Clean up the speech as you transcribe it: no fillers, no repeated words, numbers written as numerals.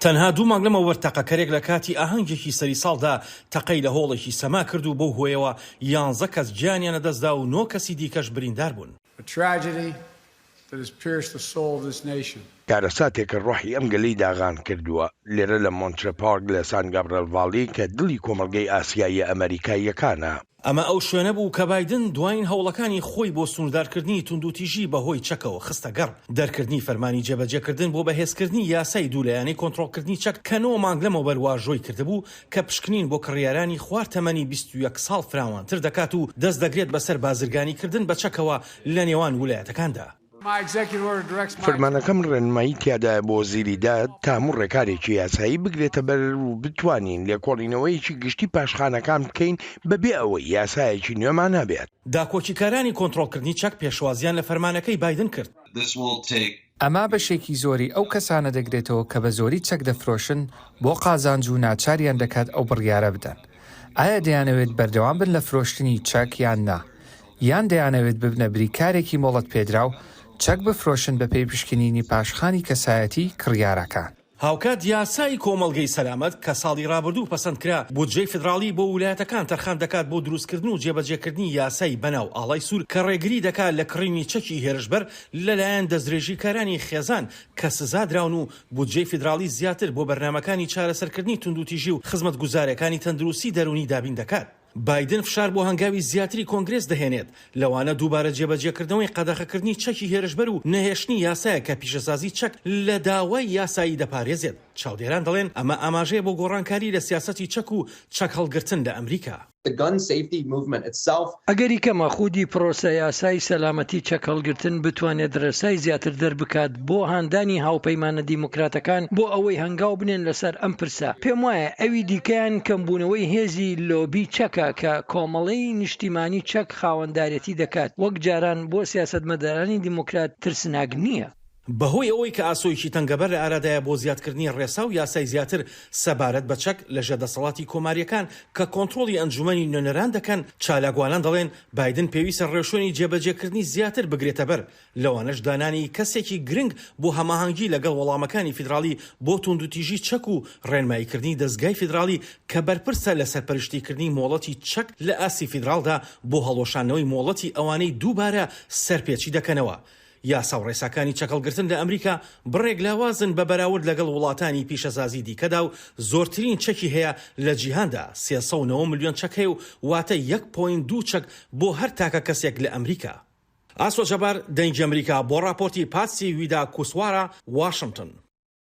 تەنها دوو مانگ لەمەوبەر تەقەکەرێک لە کاتی ئاهەنگێکی سەری ساڵدا تەقەی لە هۆڵێکی سەما کرد و بەو هۆیەوە یانزە کەس گیانیان لەدەستدا و نۆ کەسی دیکەش بریندار بوون. A tragedy that has pierced the soul of this nation. کارەساتێکە ڕۆحی ئەم گەلەی داغان کردووە، لێرە لە مۆنترێ پارک لە سان گابرێل ڤالی کە دڵی کۆمەڵگەی ئاسیاییە ئەمەریکاییەکانە. ئەمە ئەو شوێنە بوو کە بایدن دواین هەوڵەکانی خۆی بۆ سنووردارکردنی توندوتیژی بەهۆی چەکەوە خستە گەڕ، دەرکردنی فەرمانی جێبەجێکردن بۆ بەهێزکردنی یاسای دوولایەنەی کۆنترۆڵکردنی چەک کە نۆ مانگ لەمەوبەر واژۆی کردبوو کە پشکنین بۆ کڕیارانی خوار تەمەنی 21 ساڵ فراوانتر دەکات و دەست دەگرێت بەسەر بازرگانیکردن بە چەکەوە لە نێوان ولایەتەکاندا. فەرمانەکەم ڕێنمایی تیادایە بۆ وەزیری داد تا هەموو ڕێکارێکی یاسایی بگرێتە بەر و بتوانین لێکۆڵینەوەیەکی گشتی پاشخانەکان بکەین بەبێ ئەوەی یاسایەکی نوێمان هەبێت. داکۆکیکارانی کۆنترۆڵکردنی چەک پێشوازییان لە فەرمانەکەی بایدن کرد. ئەمە بەشێکی زۆری ئەو کەسانە دەگرێتەوە کە بە زۆری چەک دەفرۆشن بۆ قازانج و ناچاریان دەکات ئەو بڕیارە بدەن ئایا دەیانەوێت بەردەوام بن لە فرۆشتنی چەک یان نا، یان دەیانەوێت ببنە بریکارێکی مۆڵەتپێدراو چەک بفرۆشن بەپێی پشکنینی پاشخانی کەسایەتی کڕیارەکان. هاوکات یاسای کۆمەڵگەی سەلامەت کە ساڵی ڕابردوو پەسەند کرا، بودجەی فیدراڵی بۆ ولایەتەکان تەرخان دەکات بۆ دروستکردن و جێبەجێکردنی یاسای بەناو ئاڵای سوور کە ڕێگری دەکات لە کڕینی چەکی هێرشبەر لەلایەن دەستدرێژیکارانی خێزان کە سزادراون و بودجەی فیدراڵی زیاتر بۆ بەرنامەکانی چارەسەرکردنی توندوتیژی و خزمەتگوزارییەکانی تەندروستی دەروونی دابین دەکات. بایدن فشار بۆ هەنگاوی زیاتری کۆنگرێس دەهێنێت، لەوانە دووبارە جێبەجێکردنەوەی قەدەخەکردنی چەکی هێرشبەر و نەهێشتنی یاسایەک کە پیشەسازی چەک لە داوای یاسایی دەپارێزێت. چاودێران دەڵێن ئەمە ئاماژەیە بۆ گۆڕانکاری لە سیاسەتی چەک و چەک هەڵگرتن لە ئەمریکا. ئەگەری کەمە خودی پرۆسە یاسای سەلامەتی چەک هەڵگرتن بتوانێت ڕێسای زیاتر دەربکات بۆ هاندانی هاوپەیمانە دیموکراتەکان بۆ ئەوەی هەنگاو بنێن لەسەر ئەم پرسە. پێموایە ئەوی دیکەیان کەمبوونەوەی هێزی لۆبی چەکە کە کۆمەڵەی نیشتیمانی چەک خاوەندارێتی دەکات، وەک جاران بۆ سیاسەتمەدارانی دیموکرات ترسناک نییە. بەهۆی ئەوەی کە ئاسۆیەکی تەنگەبەر لە ئارادایە بۆ زیادکردنی ڕێسا و یاسای زیاتر سەبارەت بە چەک لە ژێر دەسەڵاتی کۆمارییەکان کە کۆنترۆڵی ئەنجومەنی نوێنەران دەکەن، چالاکوانان دەڵێن بایدن پێویستە ڕێوشوێنی جێبەجێکردنی زیاتر بگرێتەبەر، لەوانەش دانانی کەسێکی گرنگ بۆ هەماهەنگی لەگەڵ وەڵامەکانی فیدراڵی بۆ توندوتیژی چەک و ڕێنماییکردنی دەزگای فیدراڵی کە بەرپرسە لە سەرپەرشتیکردنی مۆڵەتی چەک لە ئاستی فیدراڵدا بۆ هەڵوەشاندنەوەی مۆڵەتی ئەوانەی دووبارە سەرپێچی دەکەنەوە. یاسا و ڕێساکانی چەکهەڵگرتن لە ئەمریکا بڕێک لاوازن بە بەراورد لەگەڵ وڵاتانی پیشەسازی دیکەدا و زۆرترین چەکی هەیە لە جیهاندا، 390 ملیۆن چەک هەیە و واتە یەک پۆینت دوو چەک بۆ هەر تاکە کەسێک لە ئەمریکا. ئاسۆ جەبار، دەنگی ئەمریکا، بۆ ڕاپۆرتی پاتسی ویدا کوسوارا، واشنتن.